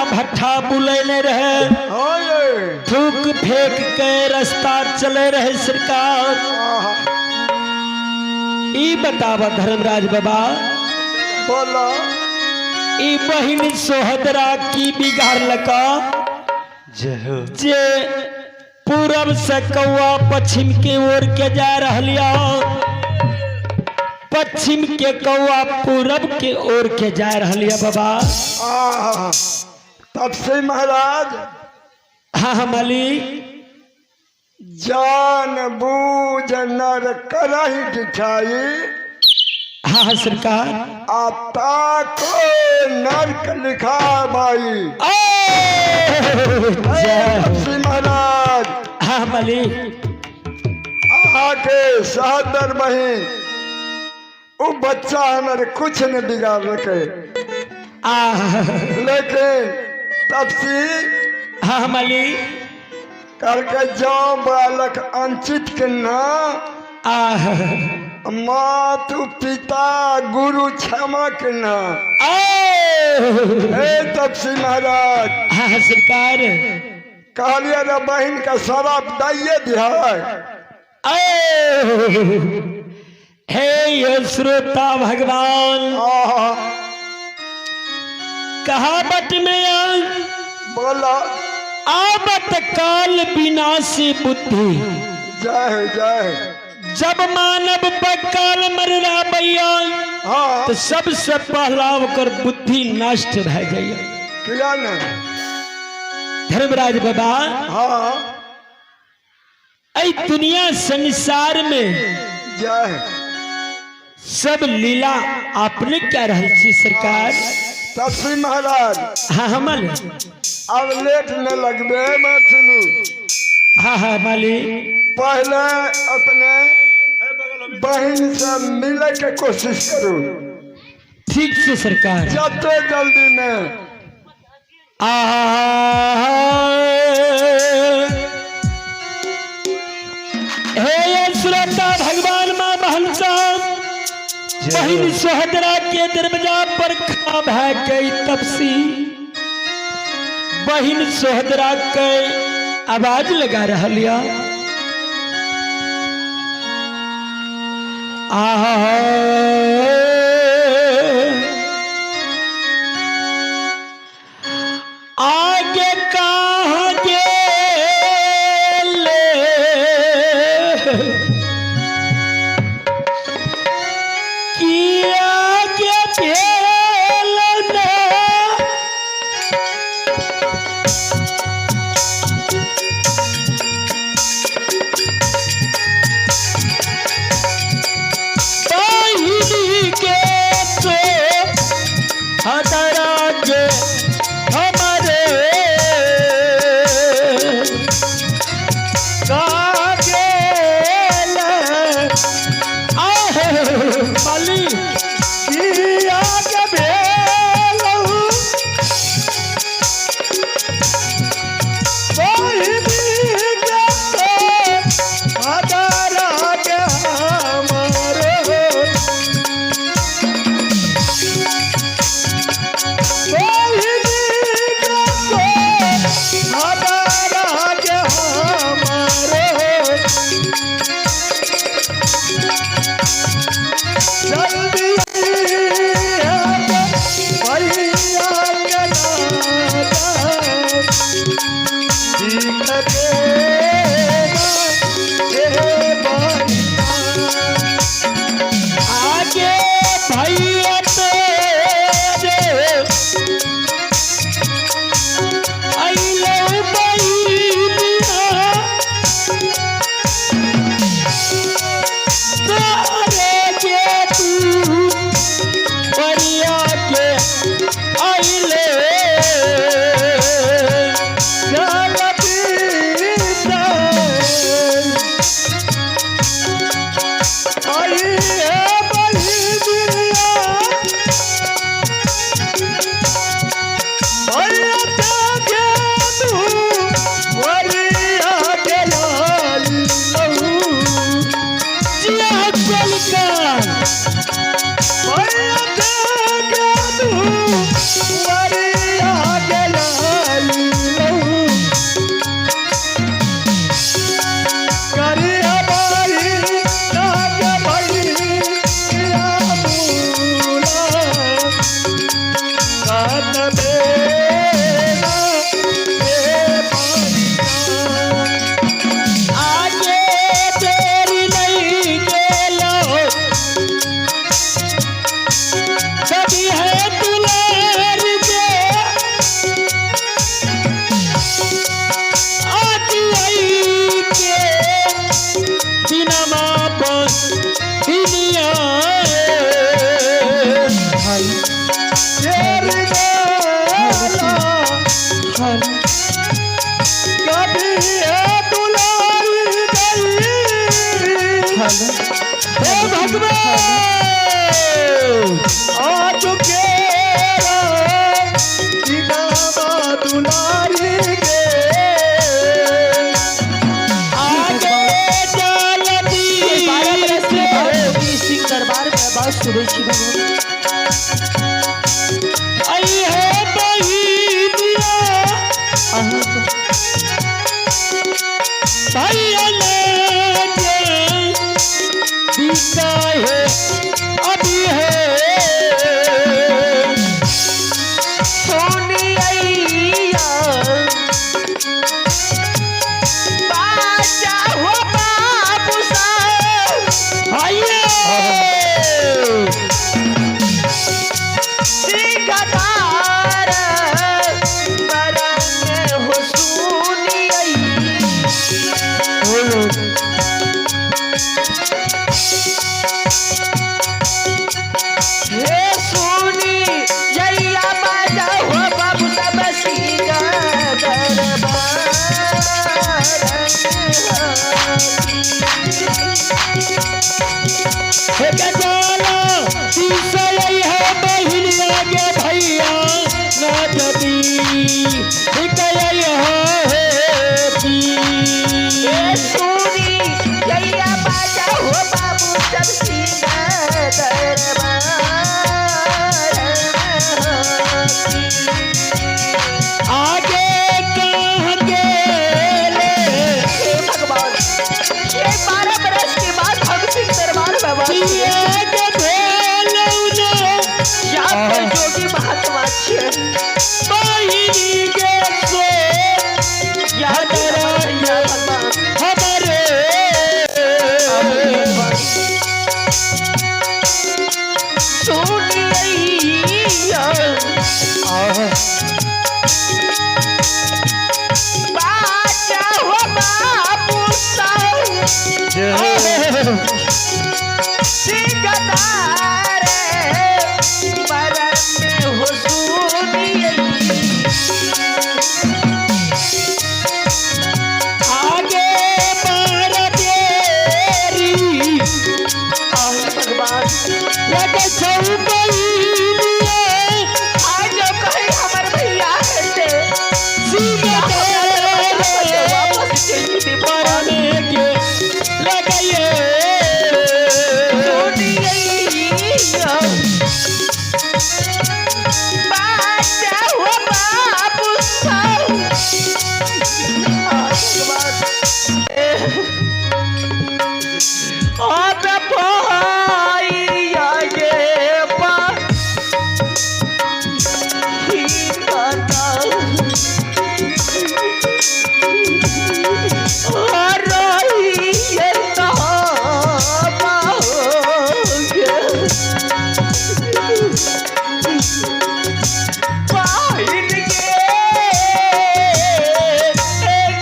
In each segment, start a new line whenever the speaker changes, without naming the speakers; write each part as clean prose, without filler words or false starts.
भट्ठा बुलेने रहे।
हाँ ये।
थूक फेंक के रास्ता चले रहे सरकार।
आहा।
ई बतावा धर्मराज बाबा,
बोला।
ई बहिन सोहदरा की बिगाड़ लका
जय हो।
जे पूरब से कौआ पश्चिम के ओर के जा रहलिया, पश्चिम के कौआ पूरब के ओर के जा रहलिया बाबा।
आहा। तपसी महाराज।
हाँ हाँ मालिक।
जान बूझ नर करही दिखाई।
हाँ हाँ सरकार।
आता को नर्क लिखा भाई।
ओ, जय हो।
तपसी महाराज।
हाँ मालिक।
आके सहदर बहिन वो बच्चा हमारे कुछ न बिगाड़ रखे।
आ
लेकिन तपसी
हाँ मालिक।
करके जाओ बालक अंचित के ना
आ
मातु पिता गुरु क्षमा के ना।
ओ
हे तपसी महाराज।
हाँ सरकार।
कहलिए रे बहन का शराब दैये दिया।
ओ हे ये श्रोता भगवान,
आहा।
कहावत में
बोला।
आवत काल विनाशी बुद्धि।
जय हो जय हो।
जब मानव पर काल मररा भैया,
हाँ।
तो सबसे पहला ओकर बुद्धि नष्ट भए जाइए।
किया न।
धर्मराज बाबा।
हाँ।
ऐ दुनिया संसार में
जय हो।
सब लीला अपने क्या रहल छी सरकार।
तपसी महाराज।
हाँ हाँ मालिक।
अब लेट न लगबे मैं सुनू।
हाँ हाँ मालिक।
पहले अपने बहन से मिले के कोशिश करू।
ठीक से सरकार।
जते जल्दी में।
आ हे श्रोता भगवान, माँ महंसा बहिन सोहदरा के दरवाजा पर खड़ा भए गई तपसी बहिन सोहदरा के आवाज लगा रहा या। आहा, आगे कहाँ गेले किया के भेल ने बहिनी के तो हदरा के हमारे कागेल आहे माली किया के भेलहु बहिनी के तो हदरा के हमारे आगे भैया तेरे अइलो बहिनिया तारे के तू परिया के अइले जिया चलका।
कभी हे दुलारी गई।
हे भगवान,
आज के दिनावा दुलारी गे।
आगे जलदी
12 बरस के बाद जोगी सिंह दरबार में आवाज सुनै छी भगवान।
आई है बहिनिया भैया ले जे बीता है अभी है।
सुनिया बाजा हो बाबू साहब
आइए
सिंहदार बरंग हो सुनिया। हे सुनी जैया बाजा हो बाबू सब सिंह
हे गजाला तीसरे है बहिनिया के भैया नाचती गई है ती।
हे सुनी जैया बाजा हो बाबू सब सिंह दरबार।
आगे कहाँ गेले
हे भगवान, ये 12 बरस के बाद हम सिंह दरबार में वापस
किए के भेलौने
यहाँ पर जोगी महात्मा छे।
बहिनी के सो
यहाँ पर भैया भगवान
हमारे
सुनिया बाजा हो बाबू साहब सिंहदार बरन हो सुनिया।
आगे बार तेरी
आहे भगवान,
लग छौ बहिनिया
आज जो कहे हमर भैया हेते
सिंह
वापस चलि दे भगवान।
के लगइए।
सुनिया बाजा हो बाबू साहब। अब भाई आगे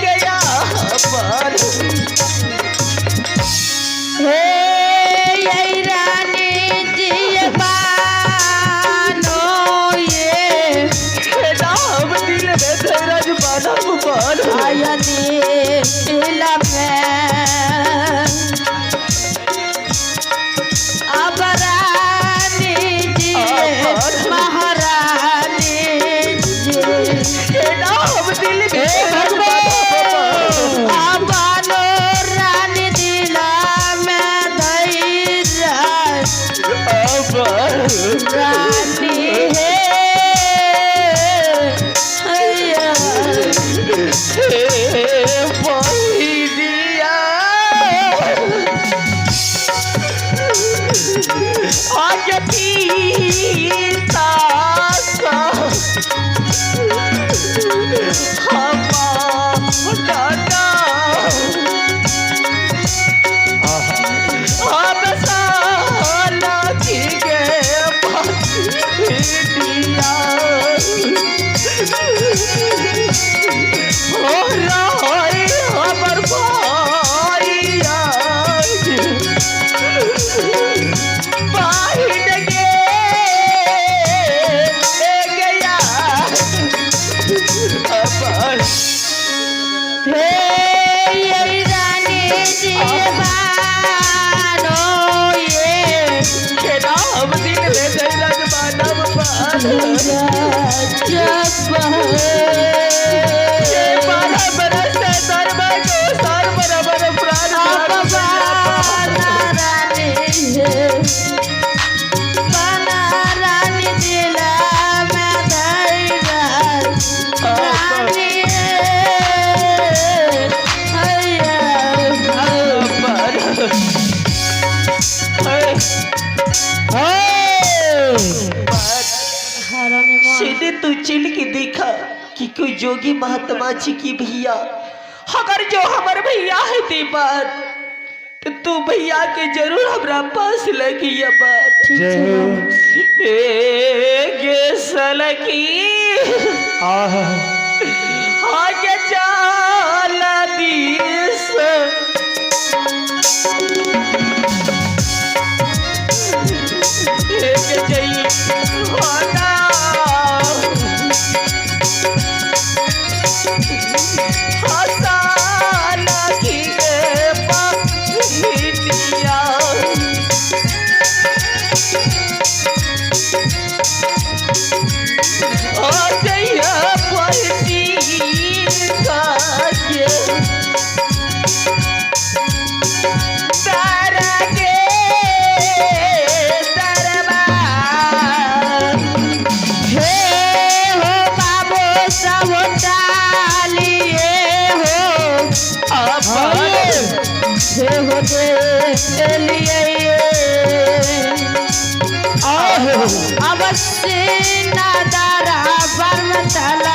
गया पर
हे ये रानी जी बानो ये
राम दिल में धैरज बानम बान
आयनी दिल में अब रानी जी महारानी जी
राम दिल में धैरज बानम बान।
अब रानी दिल में धैर्य रानी है
हे बहिनिया।
हे ये रानी जी बानो ये
केना हम दिन में धैरज बानब पर ये 12 बरस से धर्म को सार बराबर प्राण सीधे तू चिल के देखा कि कोई जोगी महात्मा जी की भैया, अगर जो हमार भैया है ती बात तो तू भैया के जरूर हमरा पास लगी बात।
जय हो।
ए गे सलकी
आह
आगे चाल दीस एक जई होना हसाना की गे बहिनिया। ओ जइया बहिनी का के दर के दरबार।
हे हो बाबू सब टालिए हो
अपन
हे हो दे लिए
आह
अवश्य नादारा बर्म तला